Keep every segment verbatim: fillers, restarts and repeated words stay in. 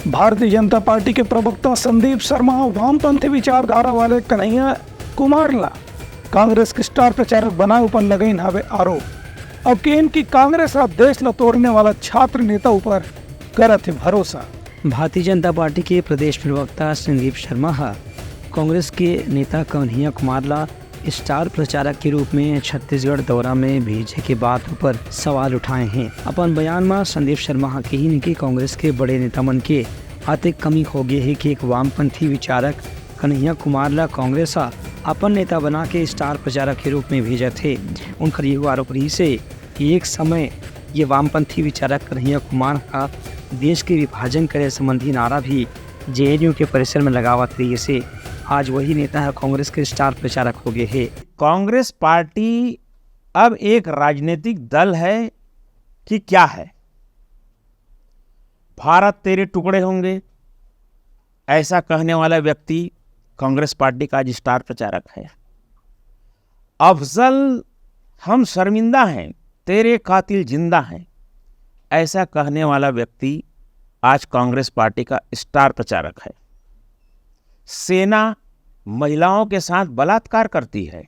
Bharatiya Janata party के प्रवक्ता संदीप शर्मा ह वामपंथी विचारधारा वाले कन्हैया कुमार ला कांग्रेस के स्टार प्रचारक बनाए ऊपर लगइन हवे आरोप। अब केन कि कांग्रेस ह देश ला तोड़ने वाला छात्र नेता ऊपर करत हे भरोसा। भारतीय जनता पार्टी के प्रदेश प्रवक्ता संदीप शर्मा ह कांग्रेस के नेता कन्हैया कुमार ला स्टार प्रचारक के रूप में छत्तीसगढ़ दौरा में भेजे के बात ऊपर सवाल उठाए हैं। अपन बयान में संदीप शर्मा ह कहिन कि कांग्रेस के बड़े नेता मन के अतेक कमी हो गए हे कि एक वामपंथी विचारक कन्हैया कुमार ला कांग्रेस ह अपन नेता बना के स्टार प्रचारक के रूप में भेजत हे। उनकर ये आरोप रहिस हे कि एक समय ये वामपंथी विचारक कन्हैया कुमार ह देश के विभाजन करे संबंधी नारा भी जेएनयू के परिसर में लगावत रहिस हे। आज वही नेता ह कांग्रेस के स्टार प्रचारक हो गए हे। कांग्रेस पार्टी अब एक राजनीतिक दल है कि क्या है? भारत तेरे टुकड़े होंगे, ऐसा कहने वाला व्यक्ति कांग्रेस पार्टी का आज स्टार प्रचारक है। अफजल, हम शर्मिंदा हैं, तेरे कातिल जिंदा हैं, ऐसा कहने वाला व्यक्ति आज कांग्रेस पार्टी का स्टार प्रचारक है। सेना महिलाओं के साथ बलात्कार करती है,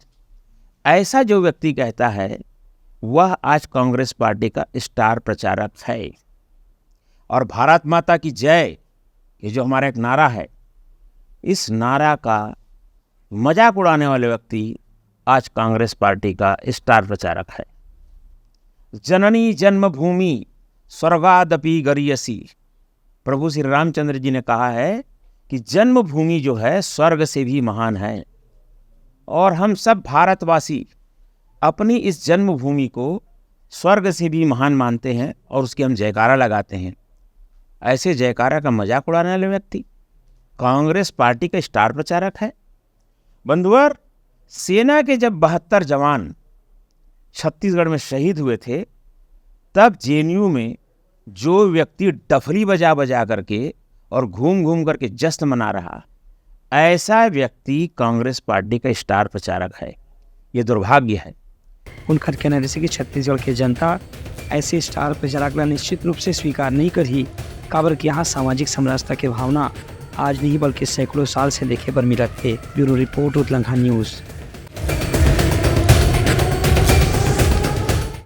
ऐसा जो व्यक्ति कहता है, वह आज कांग्रेस पार्टी का स्टार प्रचारक है। और भारत माता की जय, ये जो हमारा एक नारा है, इस नारा का मजाक उड़ाने वाले व्यक्ति आज कांग्रेस पार्टी का स्टार प्रचारक है। जननी जन्मभूमि स्वर्गादपि गरीयसी। प्रभु श्री रामचंद्र जी ने कहा है कि जन्मभूमि जो है, स्वर्ग से भी महान है। और हम सब भारतवासी अपनी इस जन्मभूमि को स्वर्ग से भी महान मानते हैं और उसकी हम जयकारा लगाते हैं। ऐसे जयकारा का मजाक उड़ाने वाले व्यक्ति कांग्रेस पार्टी का स्टार प्रचारक है। बंधुवर, सेना के जब बहत्तर जवान छत्तीसगढ़ में शहीद हुए थे, तब जेएनयू में जो व्यक्ति डफली बजा बजा करके और घूम घूम करके जश्न मना रहा, ऐसा व्यक्ति कांग्रेस पार्टी का स्टार प्रचारक है। ये दुर्भाग्य है। उनकर कहना रहिस कि छत्तीसगढ़ के जनता ऐसे स्टार प्रचारक ला निश्चित रूप से स्वीकार नहीं करही, काबर कि यहाँ सामाजिक समरसता के भावना आज नहीं बल्कि सैकड़ों साल से देखे बर मिलत हे। Bureau report, Utlangha news.